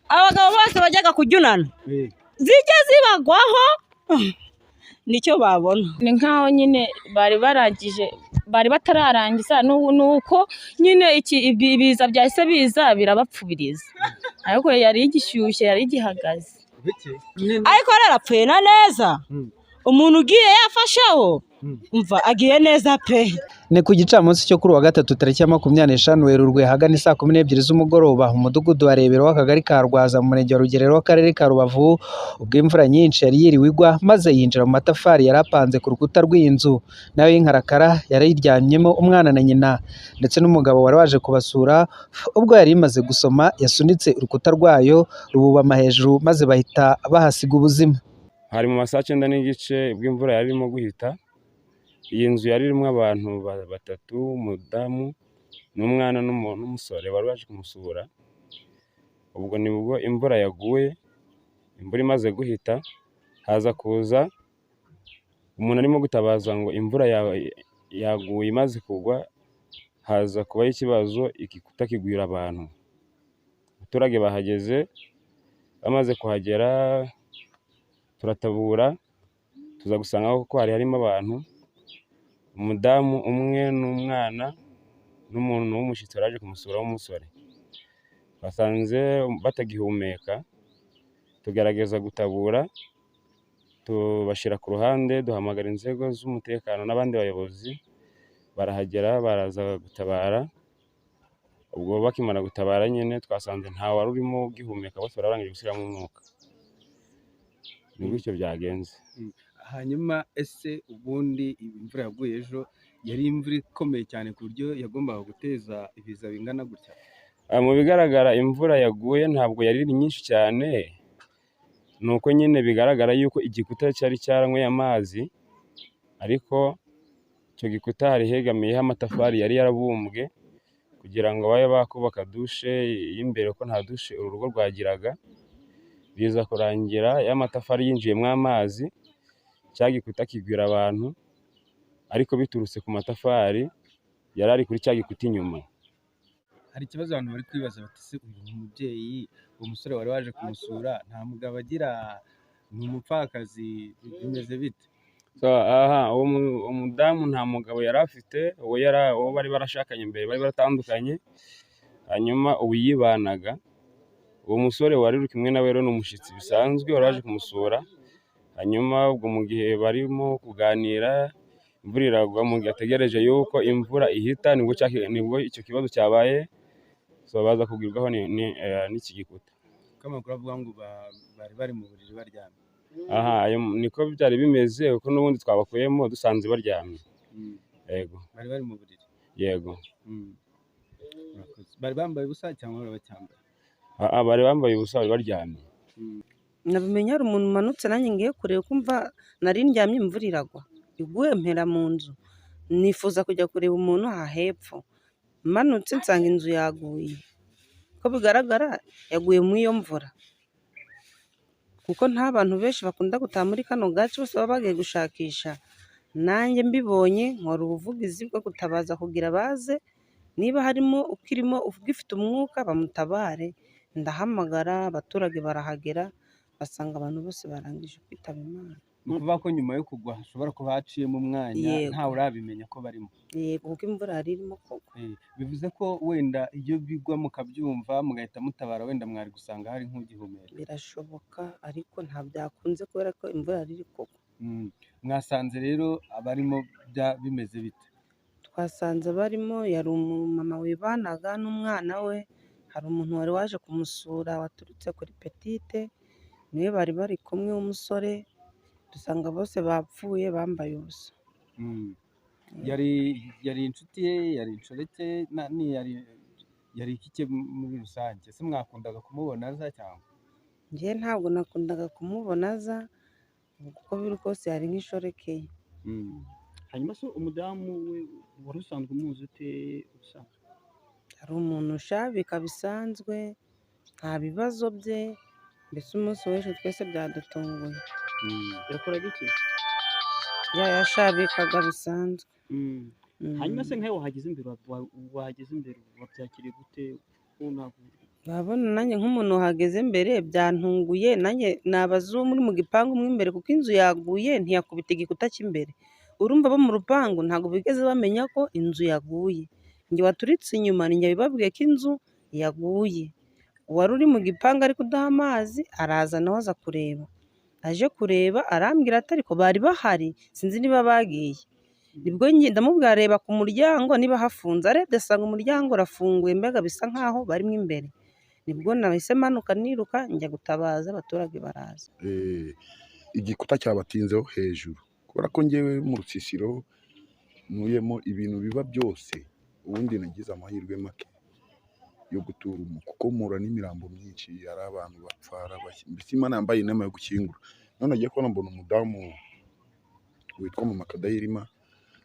Abagabo bose bajyaga kuryunana, zijya zibagwaho, nicyo babona. Ni nk'aho nyine bari barangije, bari batararangiza, nuko nyine ibiza byahise biza birabapfubiriza, ariko yari igishyushye, yari igihagaze. Ariko rero apfuye na neza, umuntu ugiye yafasheho, umva agiye neza pe. Ni ku gicamunsi cyo kuri uwa gatatu, tariki ya 25 Werurwe, ahagana 12:00 z'umugoroba, mu mudugudu wa Rebero w'akagari ka Rwaza, mu murenge wa Rugerero w'akarere ka Rubavu, ubwo imvura nyinshi yari yiriwe igwa maze yinjira mu matafari yari apanze ku rukuta rw'iyi nzu nayo y'inkarakara yari iryamyemo umwana na nyina ndetse n'umugabo wari waje kubasura. Ubwo yari imaze gusoma, yasunitse urukuta rwayo rububama hejuru, maze bahita bahasiga ubuzima. Hari mu ma 9:30, ubwo imvura yari irimo guhita. Iyi nzu yari irimo abantu batatu, umudamu n'umwana n'umusore wari waje kumusura. Ubwo nibwo imvura yaguye. Imvura imaze guhita, haza kuza umuntu arimo gutabaza ngo imvura yaguye. Imaze kugwa, haza kubaho ikibazo, igikuta kigwira abantu. Abaturage bahageze, bamaze kuhagera turatabura, tuza gusanga ko hari harimo abantu, umudamu umwe n'umwana n'umuntu w'umushyitsi wari waje kumusura w'umusore. Basanze batagihumeka, tugerageza gutabura, tubashyira ku ruhande, duhamagara inzego z'umutekano n'abandi bayobozi, barahagera, baraza gutabara. Ubwo bakimara gutabara nyine, twasanze nta wari urimo ugihumeka, bose bari barangije gushyiramo umwuka. Ni gutyo byagenze. Hanyuma ese ubundi imvura yaguye ejo yari imvura ikomeye cyane ku buryo yagombaga guteza ibiza bingana gutya? Mu bigaragara, imvura yaguye ntabwo yari nyinshi cyane, ni uko nyine bigaragara yuko igikuta cyari cyaranyweye amazi, ariko icyo gikuta hari hegamiyeho amatafari yari yarabumbwe kugira ngo babe bakubaka dushe y'imbere, kuko nta dushe uru rugo rwagiraga. Biza kurangira ya matafari yinjiyemo amazi, cya gikuta kigwira abantu, ariko biturutse ku matafari yari ari kuri cya gikuta inyuma. Hari ikibazo abantu bari kwibaza bati: "Se uyu mubyeyi, uwo musore wari waje kumusura, nta mugabo agira, ni umupfakazi, bimeze bite?" So, aha uwo mudamu nta mugabo yari afite, uwo bari barashakanye mbere bari baratandukanye, hanyuma ubu yibanaga. Uwo musore wari uri kumwe nawe rero ni umushyitsi bisanzwe wari waje kumusura. Hanyuma ubwo mu gihe barimo kuganira, imvura iragwa. Mu gihe ategereje yuko imvura ihita, nibwo icyo kibazo cyabaye. So baza kugwirwaho n'iki gikuta. Ko amakuru avuga ngo bari bari mu buriri baryamye? Aha ayo niko byari bimeze, kuko n'ubundi twabakuyemo dusanze baryamye. Yego. Bari bari mu buriri? Yego. Murakoze. Bari bambaye ubusa cyangwa bari bacyambaye? Ah, bari bambaye ubusa, bari baryamye. Nabimenye hari umuntu umanutse, nanjye ngiye kureba ko mva nari ndyamye, imvura iragwa, iguye mpera mu nzu, nifuza kujya kureba umuntu aha hepfo. Manutse nsanga inzu yaguye, uko bigaragara yaguye muri iyo mvura, kuko nta bantu benshi bakunda gutaha muri kano gace, bose baba bagiye gushakisha. Nanjye mbibonye nkora ubuvugizi bwo gutabaza kugira baze, niba harimo ukirimo ugifite umwuka bamutabare. Ndahamagara abaturage barahagera, basanga abantu bose barangije kwitaba Imana. Ni ukuvuga ko nyuma yo kugwa hashobora kuba haciyemo umwanya ntawe urabimenya ko barimo? Yego, kuko imvura yari irimo kugwa. Bivuze ko wenda iyo bigwa mukabyumva, mugahita mutabara, wenda mwari gusanga hari nk'ugihumeka? Birashoboka, ariko nta byakunze kubera ko imvura yari iri kugwa. Mwasanze rero abarimo bimeze bite? Twasanze barimo, yari umumama wibanaga n'umwana we, hari umuntu wari waje kumusura waturutse kuri Petite, niwe bari bari kumwe w'umusore, dusanga bose bapfuye bambaye ubusa. Yari inshuti ye, yari inshoreke, yari iki cye muri rusange? Ese mwakundaga kumubona aza cyangwa? Njye ntabwo nakundaga kumubona aza, uko biri kose yari nk'inshoreke ye. Hanyuma se umudamu we wari usanzwe umuzi ute ubusanzwe? Hari umuntu ushabika bisanzwe, nta bibazo bye, mbese umunsi w'ejo twese byadutunguye. Yakoraga iki? Yashabikaga bisanzwe. Hanyuma se nkawe wahageze imbere, wahageze imbere wabyakiriye gute? Ko ntabwo Urabona nanjye nk'umuntu wahageze mbere byantunguye, nanjye nabaza uwo muri mu gipangu mo imbere kuko inzu yaguye ntiyakubita igikuta cy'imbere. Urumva abo mu rupangu ntabwo bigeze bamenya ko inzu yaguye. Njye waturitse inyuma ni njye wibabwiye ko inzu yaguye. Uwari uri mu gipangu ari kudaha amazi araza nawe aza kureba. Aje kureba arambwira ati ariko bari bahari sinzi niba bagiye. Nibwo ndamubwira areba ku muryango niba hafunze, arebye asanga umuryango urafunguye mbega bisa nkaho barimo imbere. Nibwo nahise manuka niruka njya gutabaza abaturage baraza. Igikuta cyabatinzeho hejuru kubera ko ngewe mu rusisiro ntuyemo ibintu biba byose, ubundi nagize amahirwe make yo gutura umu kuko mpura n'imirambo myinshi, hari abantu bapfa, hari mbese Imana yambaye inama yo gukingura. None nagiye kubona mbona umudamu witwa Mama Kadahirima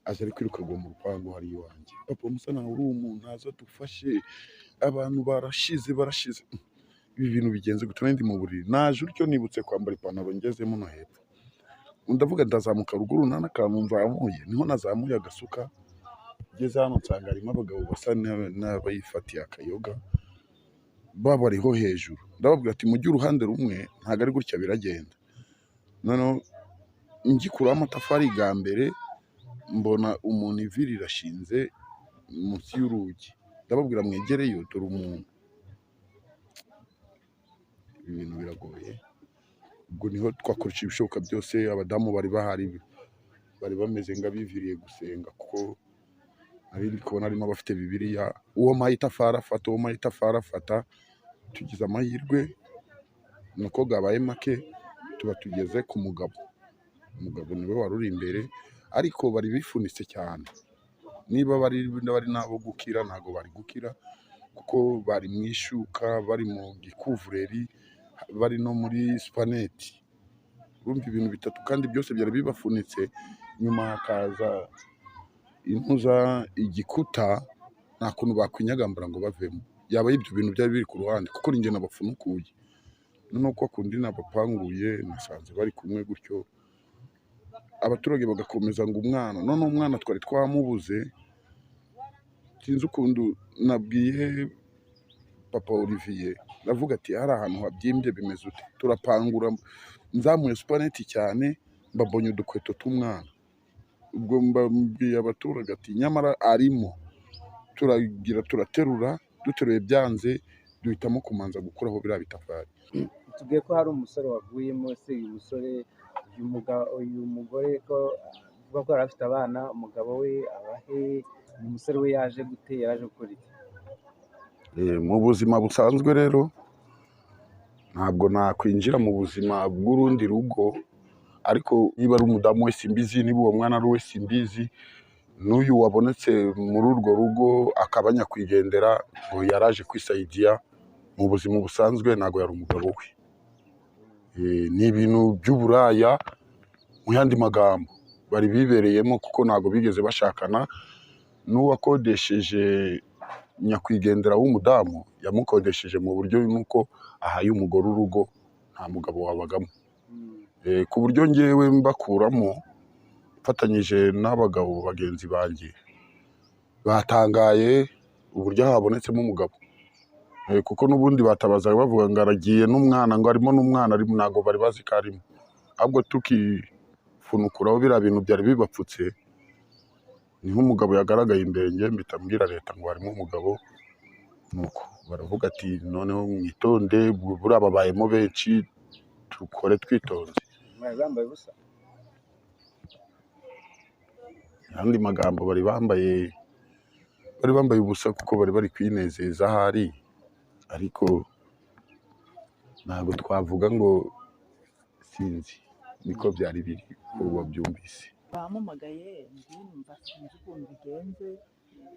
aza ari kwiruka agwa mu rupangu hariya iwanjye. Papa musa nawe uri umuntu aza adufashe, abantu barashize barashize. Ibi bintu bigenze gute? Nari ndi mu buriri naje utyo nibutse kwambara ipantaro ngezemo no hepfo, ndavuga ndazamuka ruguru nta n'akantu nzamuye, niho nazamuye agasuka ngeze hano nsanga harimo abagabo basa n'abayifatiye akayoga babariho hejuru. Ndababwira ati mujye uruhande rumwe ntabwo ari gutya biragenda. Noneho ngikuraho amatafari ga mbere mbona umuntu ivi rirashinze munsi y'urugi, ndababwira mwegereyo dore umuntu. Ibi bintu biragoye. Ubwo niho twakoresha ibishoboka byose, abadamu bari bahari bari bameze nk'abiviriye gusenga kuko nari ndi kubona harimo abafite bibiliya, uwo mpaye itafari afata, uwo mpaye itafari afata. Tugize amahirwe nuko gabaye make tuba tugeze ku mugabo. Umugabo niwe wari uri imbere ariko bari bifunitse cyane, niba bari n'abo gukira ntabwo bari gukira kuko bari mu ishuka, bari mu gikuvureri, bari no muri supaneti. Urumva ibintu bitatu kandi byose byari bibafunitse, nyuma hakaza impuza igikuta, nta kuntu bakwinyagambura ngo bavemo, yaba ibyo bintu byari biri ku ruhande kuko ninjye nabafunukuye. Noneho kwa kundi nabapanguye nasanze bari kumwe gutyo, abaturage bagakomeza ngo umwana, none umwana twari twamubuze, sinzi ukuntu nabwiye papa Olivier, ndavuga ati hari ahantu habyimbye bimeze ute, turapangura nzamuye supaneti cyane mbabonye udukweto tw'umwana. Ubwo mbabwiye abaturage ati nyamara arimo, turagira turaterura, duteruye byanze duhitamo kumanza gukuraho biriya bitafari. Tubwiye ko hari umusore waguyemo, se uyu musore uyu mugore ko avuga ko yari afite abana, umugabo we abahe, uyu musore we yaje gute, yaje gukora iki? Mu buzima busanzwe rero ntabwo nakwinjira mu buzima bw'urundi rugo, ariko niba ari umudamu we simbizi, niba uwo mwana ari uwe simbizi, n'uyu wabonetse muri urwo rugo akaba nyakwigendera ngo yaraje kwisayidiya, mu buzima busanzwe ntabwo yari umugabo we. Ni ibintu by'uburaya mu yandi magambo bari bibereyemo kuko ntabwo bigeze bashakana. N'uwakodesheje nyakwigendera w'umudamu yamukodesheje mu buryo nuko ahaye umugore urugo, nta mugabo wabagamo. Ku buryo ngewe mbakuramo mfatanyije n'abagabo bagenzi banjye batangaye uburyo habonetsemo umugabo. Kuko n'ubundi batabazaga bavuga ngo aragiye n'umwana, ngo arimo n'umwana arimo, ntabwo bari bazi ko arimo. Ahubwo tukifunukuraho biriya bintu byari bibapfutse, niho umugabo yagaragaye imbere, njye mpita mbwira leta ngo harimo umugabo. Nuko baravuga ati noneho mwitonde, buriya babayemo benshi, dukore twitonze. Mwari bambaye ubusa? Andi magambo bari bambaye ubusa kuko bari bari kwinezeza ahari, ariko ntabwo twavuga ngo sinzi niko byari biri uko wabyumvise. Bampamagaye numva sinzi ukuntu bigenze,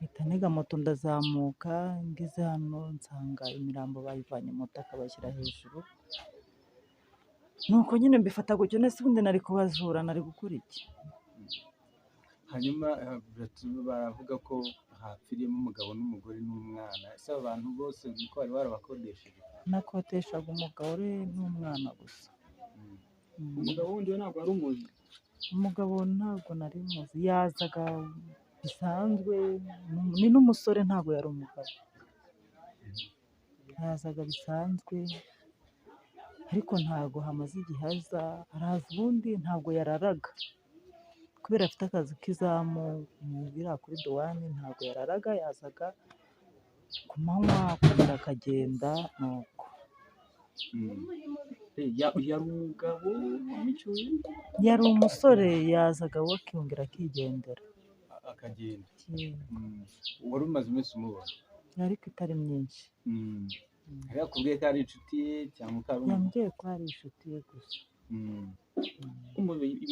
mpita ntega moto ndazamuka, ngeze hano nsanga imirambo bayivanye mu butaka bashyira hejuru, nuko nyine mbifata gutyo, nese ubundi nari kubazura nari gukora iki? Hanyuma baravuga ko hapfiriyemo umugabo n'umugore n'umwana, ese aba bantu bose niko bari barabakodesheje? Nakodeshaga umugore n'umwana gusa. Umugabo wundi we ntabwo wari umuzi? Umugabo ntabwo nari muzi, yazaga bisanzwe, ni n'umusore ntabwo yari umugabo. Yazaga bisanzwe, ariko ntago hamaze igihe aza, araza ubundi ntabwo yararaga kubera afite akazi k'izamu biriya kuri duwani, ntabwo yararaga, yazaga ku manywa akongera akagenda nuko. Yari umugabo wamucyuye? Yari umusore, yazaga we akongera akigendera. Akagenda. Wari umaze iminsi umubona? Ariko itari myinshi. Yari yakubwiye ko ari inshuti ye cyangwa ko ari umuntu? Yambwiye ko ari inshuti ye gusa.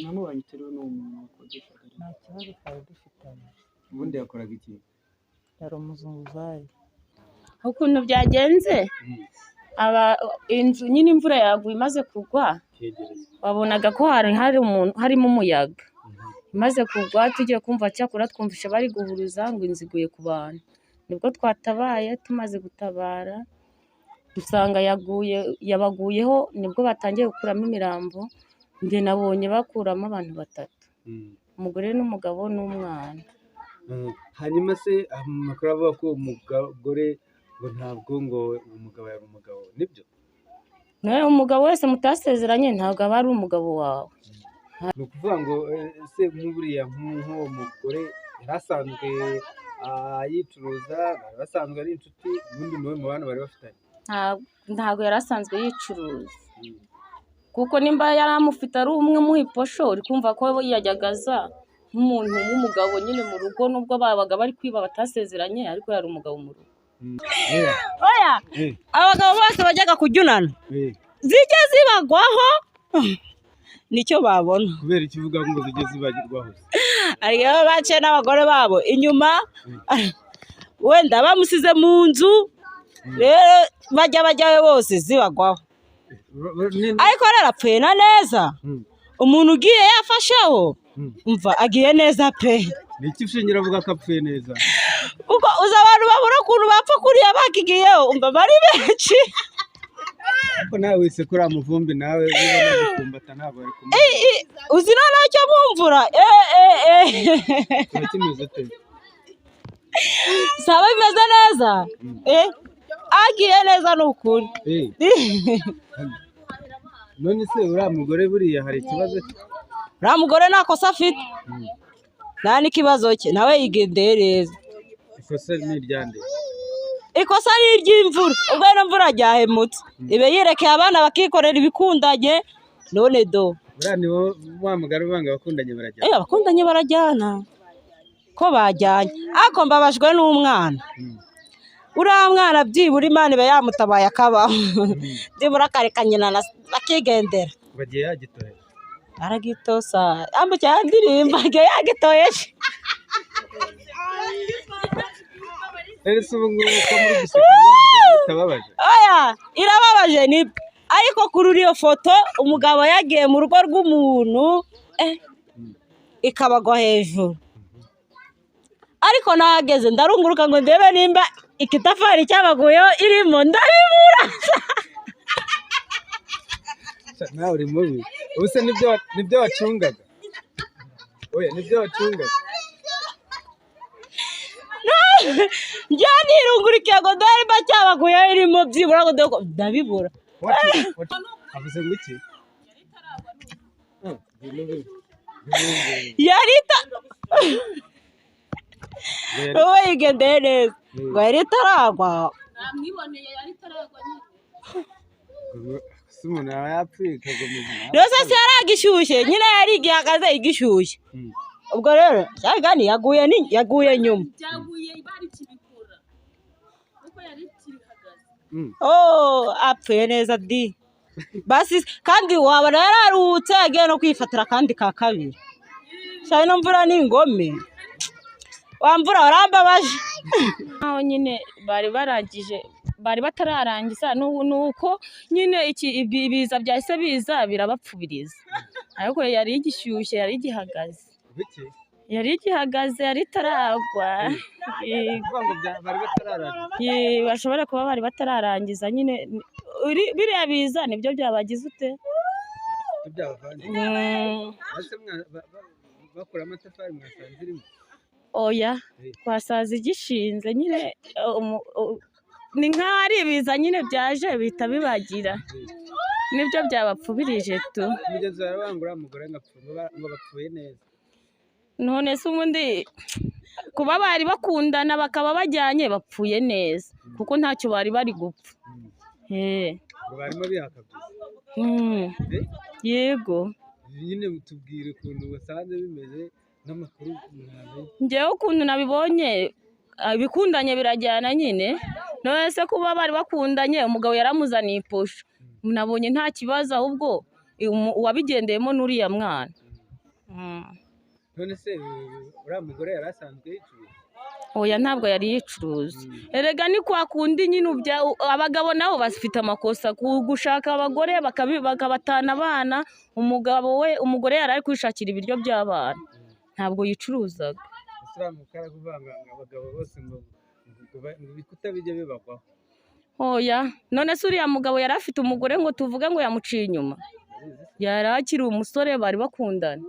Mwamubanye utariwe n'uwo muntu wakodeshaga? Nta kibazo twari dufitanye. Ubundi yakoraga iki? Yari umuzunguzayi. Ukuntu byagenze, aba inzu nyine imvura yaguye imaze kugwa, babonaga ko hari umuntu harimo umuyaga. Imaze kugwa tugiye kumva, cyakora twumvishe bari guhuruza ngo inzu iguye ku bantu. Nibwo twatabaye, tumaze gutabara dusanga yaguye, yabaguyeho, nibwo batangiye gukuramo imirambo. Njye nabonye bakuramo abantu batatu, umugore n'umugabo n'umwana. Hanyuma se amakuru avuga ko umugore ngo ntabwo ngo umugabo yari umugabo, nibyo? Nawe umugabo wese mutasezeranye ntabwo aba ari umugabo wawe. Ni ukuvuga ngo ese nk'uburiya nk'uwo mugore yari asanzwe yicuruza, bari basanzwe ari inshuti, ubundi niwe mubano bari bafitanye? Ntabwo yari asanzwe yicuruza, kuko nimba yari amufite ari umwe umuha iposho, uri kumva ko yajyaga aza nk'umuntu w'umugabo nyine mu rugo, nubwo babaga bari kwiba batasezeranye, ariko yari umugabo mu rugo. Oya, abagabo bose bajyaga kujyunana zijye zibagwaho nicyo babona. Kubera icyo uvuga ngo zijye zibagirwaho? Hari baba baciye n'abagore babo inyuma, wenda bamusize mu nzu, rero bajya bajyayo bose zibagwaho. Ariko rero apfuye na neza, umuntu ugiye yafasheho umva agiye neza pe. Ni iki ushingira avuga ko apfuye neza? Kuko uzi abantu babura ukuntu bapfa kuriya bakigiyeho, umva bari benshi. Ariko nawe wese kuri muvumbi nawe niba nagukumbata ntabwo bari kumwe. Uzi noneho icyo bumvura? Kiba kimeze ute? Saba bimeze neza, agiye neza ni ukuri. None se uriya mugore buriya hari ikibazo cye? Uriya mugore nta kosa afite, nta n'ikibazo cye, nawe yigendeye neza. Ikosa ni iryande? Ikosa ni iry'imvura, ubwo rero imvura ryahemutse ibe yirekeye abana bakikorera ibikundanye, none do. Buriya ni wa mugari ubanga abakundanye barajyana. Abakundanye barajyana, ko bajyanye, ariko mbabajwe n'umwana. Uriya mwana byibura Imana iba yamutabaye akabaho, byibura akareka nyina akigendera. Bagiye yagitoye? Aragitosa, ambukira ndirimba agiye yagitoyeje. Ese ubu ngubu ko muri guseka bitababaje? Oya, irababaje ni, ariko kuri iyo foto umugabo yagiye mu rugo rw'umuntu ikabagwa hejuru. Ariko nahageze ndarunguruka ngo ndebe nimba ikitafari cyabaguyeho irimo, ndabibura. Nawe uri mubi. Ubu se nibyo wacungaga? Oya, nibyo wacungaga? Njye nirungurikiye ngo ndebe nimba cyabaguyeho irimo, byibura ngo ndebe, ndabibura. Avuze ngo iki? Yari wowe yigendeye neza ngo yari itaragwa. Namwiboneye yari itaragwa nyine. Se umuntu yaba yapfuye ikagomeza? Rero se yari agishyushye nyine, yari igihagaze igishyushye. Ubwo rero cyagani yaguye nyuma. Byaguye bari kibikora kuko yari ikihagaze. Oh, apfuye neza di. Basi kandi wabona yararuhutse agiye no kwifatira kandi ka kabiri. Cyane no mvura ni ingome. Wa mvura warambabaje. Nkaho nyine bari barangije, bari batararangiza, nuko nyine ibiza byahise biza birabapfubiriza. Ariko yari igishyushye, yari igihagaze. Yari igihagaze, yari itaragwa. Bashobora kuba bari batararangiza nyine, biriya biza nibyo byabagize ute? Bakura amatafari mwasanze irimo? Oya, twasaza igishinze nyine, Ni nk'aho ari ibiza nyine byaje bihita bibagira, nibyo byabapfubirije tu. Mugenzi wawe wanga uriya mugore ngo apfu- ngo ba- ngo bapfuye neza. None se ubundi kuba bari bakundana bakaba bajyanye, bapfuye neza kuko ntacyo bari bari gupfa. Ngo barimo bihakabyiza. Yego. Nyine tubwire ukuntu wasanze bimeze n'amakuru mwamenye. Njyewe ukuntu nabibonye, ibikundanye birajyana nyine. None se kuba bari bakundanye, umugabo yaramuzaniye iposho, nabonye nta kibazo, ahubwo uwabigendeyemo n'uriya mwana. None se uriya mugore yari asanzwe yicuruza? Oya, ntabwo yari yicuruza. Erega ni kwa kundi nyine abagabo nabo bafite amakosa gushaka abagore bakabatana abana. Umugabo we, umugore yari ari kwishakira ibiryo by'abana, ntabwo yicuruzaga. Ese uriya mukara kuvanga ngo abagabo bose ngo ibikuta bijye bibagwaho? Oya, none se uriya mugabo yari afite umugore ngo tuvuge ngo yamuciye inyuma? Yari akiri umusore, bari bakundana.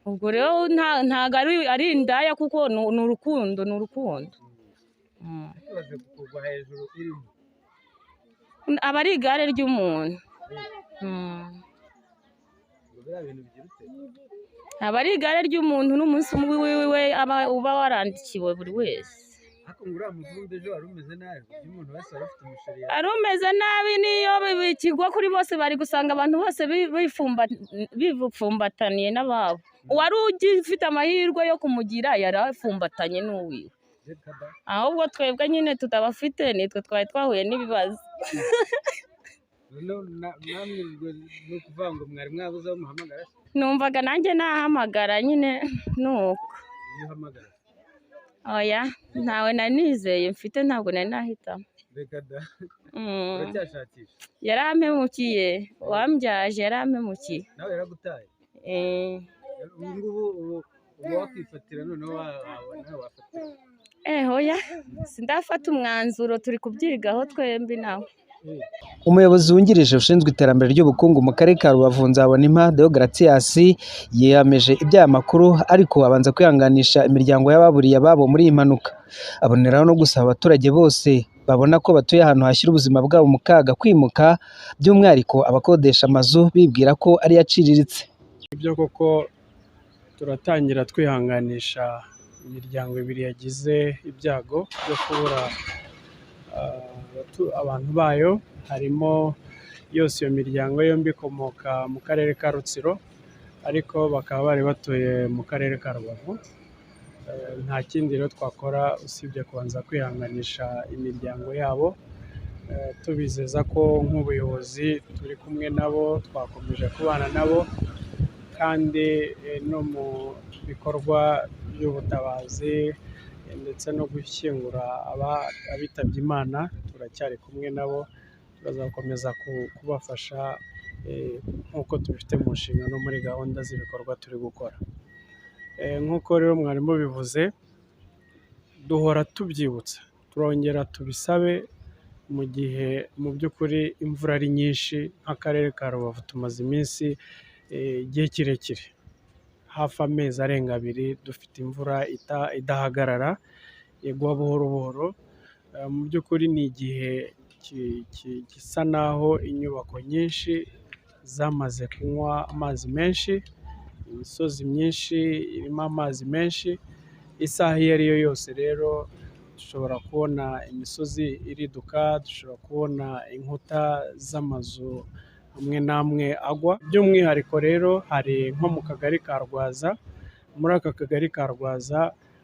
Ubwo rero ntabwo ari indaya, kuko ni urukundo, ni urukundo. Ibaze kugwa hejuru irimo. Aba ari igare ry'umuntu. Ngo biriya bintu bigira ute? Aba ari igare ry'umuntu, n'umunsi umwe wiwe aba uba warandikiwe buri wese. Ariko ngo uriya muvumbi ejo wari umeze nabi, ku buryo umuntu wese wari ufite umusheri Ari umeze nabi, niyo bikigwa kuri bose bari gusanga abantu bose bipfumbataniye n'ababo. Uwari ugifite amahirwe yo kumugira yari afumbatanye n'uwiwe. Reka da. Ahubwo twebwe nyine tutabafite nitwe twari twahuye n'ibibazo. Noneho namwe ubwo ni ukuvuga ngo mwari mwabuze aho muhamagara se? Numvaga nanjye nahamagara nyine nuko. Iyo uhamagara? Oya, ntawe nari nizeye mfite, ntabwo nari nahitamo. Reka da. Uracyashakisha? Yarampemukiye, uwambyaje yarampemukiye. Nawe yaragutaye? Eh. Ubu ngubu ubu wakwifatira noneho nawe wafatira? Oya, sindafata umwanzuro, turi kubyigaho twembi nawe. Umuyobozi wungirije ushinzwe iterambere ry'ubukungu mu karere ka Rubavu, Nzabonimpa Deogratias, yiyameje iby'aya makuru, ariko abanza kwihanganisha imiryango y'ababuriye ababo muri iyi mpanuka. Aboneraho no gusaba abaturage bose babona ko batuye ahantu hashyira ubuzima bwabo mu kaga kwimuka, by'umwihariko abakodesha amazu bibwira ko ari aciriritse. Ibyo koko turatangira twihanganisha imiryango ibiri yagize ibyago byo kubura abantu bayo, harimo yose iyo miryango yombi ikomoka mu karere ka Rutsiro, ariko bakaba bari batuye mu karere ka Rubavu. Nta kindi rero twakora usibye kubanza kwihanganisha imiryango yabo, tubizeza ko nk'ubuyobozi turi kumwe nabo, twakomeje kubana nabo, kandi no mu bikorwa by'ubutabazi ndetse no gushyingura abitabye Imana turacyari kumwe nabo, turazakomeza kubafasha nk'uko tubifite mu nshingano muri gahunda z'ibikorwa turi gukora. Nk'uko rero mwari mubivuze, duhora tubyibutsa, turongera tubisabe mu gihe mu by'ukuri imvura ari nyinshi. Nk'akarere ka Rubavu tumaze iminsi igihe kirekire, hafi amezi arenga 2, dufite imvura idahagarara, igwa buhoro buhoro. Mu by'ukuri ni igihe gisa naho inyubako nyinshi zamaze kunywa amazi menshi, imisozi myinshi irimo amazi menshi. Isaha iyo ari yo yose rero dushobora kubona imisozi iriduka, dushobora kubona inkuta z'amazu amwe n'amwe agwa. By'umwihariko rero hari nko mu kagari ka Rwaza. Muri aka kagari ka Rwaza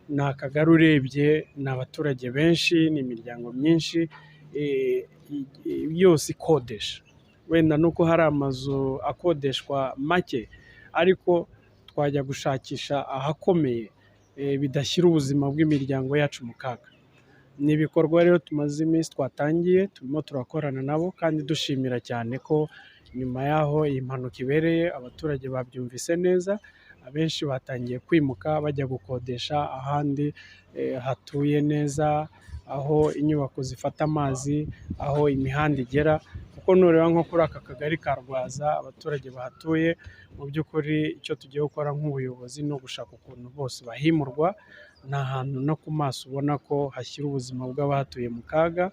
ni akagari urebye ni abaturage benshi, ni imiryango myinshi yose ikodesha. Wenda nuko hari amazu akodeshwa make, ariko twajya gushakisha ahakomeye bidashyira ubuzima bw'imiryango yacu mu kaga. Ni ibikorwa rero tumaze iminsi twatangiye, turimo turakorana nabo, kandi dushimira cyane ko nyuma y'aho iyi mpanuka ibereye abaturage babyumvise neza, abenshi batangiye kwimuka bajya gukodesha ahandi hatuye neza, aho inyubako zifata amazi, aho imihanda igera. Kuko nureba nko kuri aka kagari ka Rwaza abaturage bahatuye, mu by'ukuri icyo tugiye gukora nk'ubuyobozi ni ugushaka ukuntu bose bahimurwa, Ni ahantu no ku maso ubona ko hashyira ubuzima bw'abahatuye mu kaga.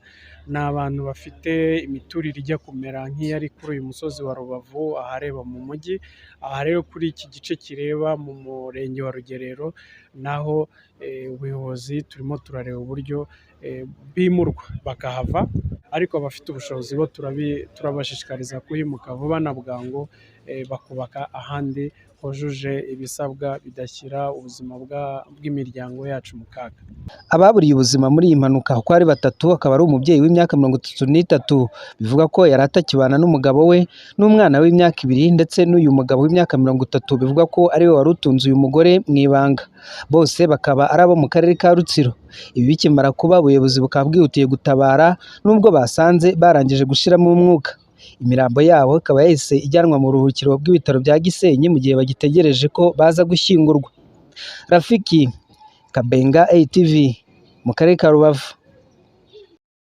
Ni abantu bafite imiturire ijya kumera nk'iyari kuri uyu musozi wa Rubavu ahareba mu mujyi. Aha rero kuri iki gice kireba mu murenge wa Rugerero naho ubuyobozi turimo turareba uburyo bimurwa bakahava, ariko abafite ubushobozi bo turabashishikariza kuhimuka vuba na bwangu, bakubaka ahandi hujuje ibisabwa bidashyira ubuzima bw'imiryango yacu mu kaga. Ababuriye ubuzima muri iyi mpanuka uko ari batatu akaba ari umubyeyi w'imyaka 33 bivuga ko yari atakibana n'umugabo we n'umwana w'imyaka 2 ndetse n'uyu mugabo w'imyaka 30 bivuga ko ariwe wari utunze uyu mugore mu ibanga. Bose bakaba ari abo mu karere ka Rutsiro. Ibi bikimara kuba ubuyobozi bukaba bwihutiye gutabara nubwo basanze barangije gushiramo umwuka. Imirambo yabo ikaba yahise ijyanwa mu buruhukiro bw'ibitaro bya Gisenyi mu gihe bagitegereje ko baza gushyingurwa. Rafiki Kabenga, ATV, mu karere ka Rubavu.